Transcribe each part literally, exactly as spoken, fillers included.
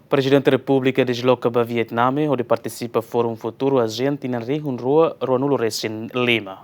Prezidente Repúblika dezloka ba Vietname hodi partisipa Fórum Futuru ASEAN tinan rihun rua ruanulu resin lima.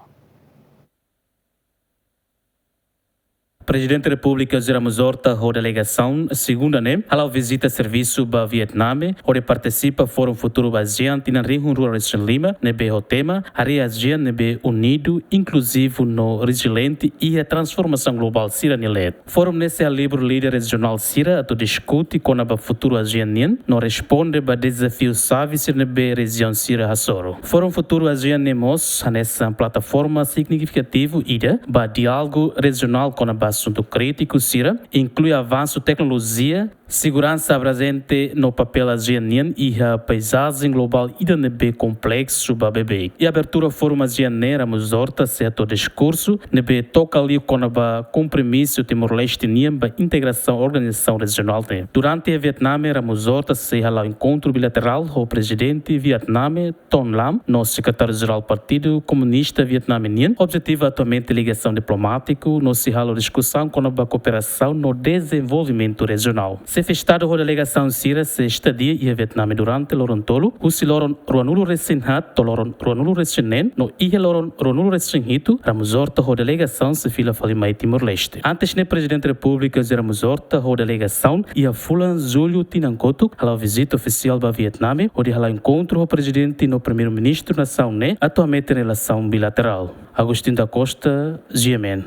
Prezidente Repúblika José Ramos Horta ho delegasaun, segunda ne'e, hala'o vizita servisu ba Vietname, hodi partisipa Fórum Futuru ASEAN tinan rihun rua resin lima, ne'ebé ho tema, Harii ASEAN ne'ebé unidu, inkluzivu no reziliente iha transformasaun globál sira-nia leet. Fórum ne'e sei halibur líder rejionál sira atu diskute kona-ba futuru ASEAN nian, no responde ba dezafiu xave sira ne'ebé rejiaun sira hasoru. Fórum Futuru ASEAN ne'e mós hanesan plataforma signifikativu ida ba diálogu rejionál kona-ba asuntu krítiku sira, inklui avansu teknolojia, seguransa abrangente no papél ASEAN nian iha paizajen globál ida ne'ebé kompleksu ba beibeik. Iha abertura Fórum ASEAN ne'e, Ramos Horta sei hato'o diskursu ne'ebé toka liu kona-ba kompromisu Timor-Leste nian ba integrasaun organizasaun rejionál ne'e. Durante iha Vietname, Ramos Horta sei hala'o enkontru bilaterál ho Prezidente Vietname, Ton Lam, no Sekretáriu Jerál Partidu Komunista Vietname nian. Objetivu atualmente ligasaun diplomátiku, no sei halo diskusaun kona-ba kooperasaun no dezenvolvimentu rejionál. Xefe Estadu ho delegasaun sira sei estadia iha Vietname durante loron tolu, husi loron ruanulu resin haat to'o loron ruanulu resin neen, no iha loron ruanulu resin hitu, Ramos Horta ho delegasaun sei fila fali mai Timor-Leste. Antes ne'e, Prezidente Repúblika José Ramos Horta ho delegasaun iha fulan Jullu tinan kotuk hala'o vizita ofisiál ba Vietname, hodi hala'o enkontru ho Prezidente no Primeiru-Ministru nasaun ne'e, atu hametin relasaun bilaterál. Agostinho da Costa, G M N.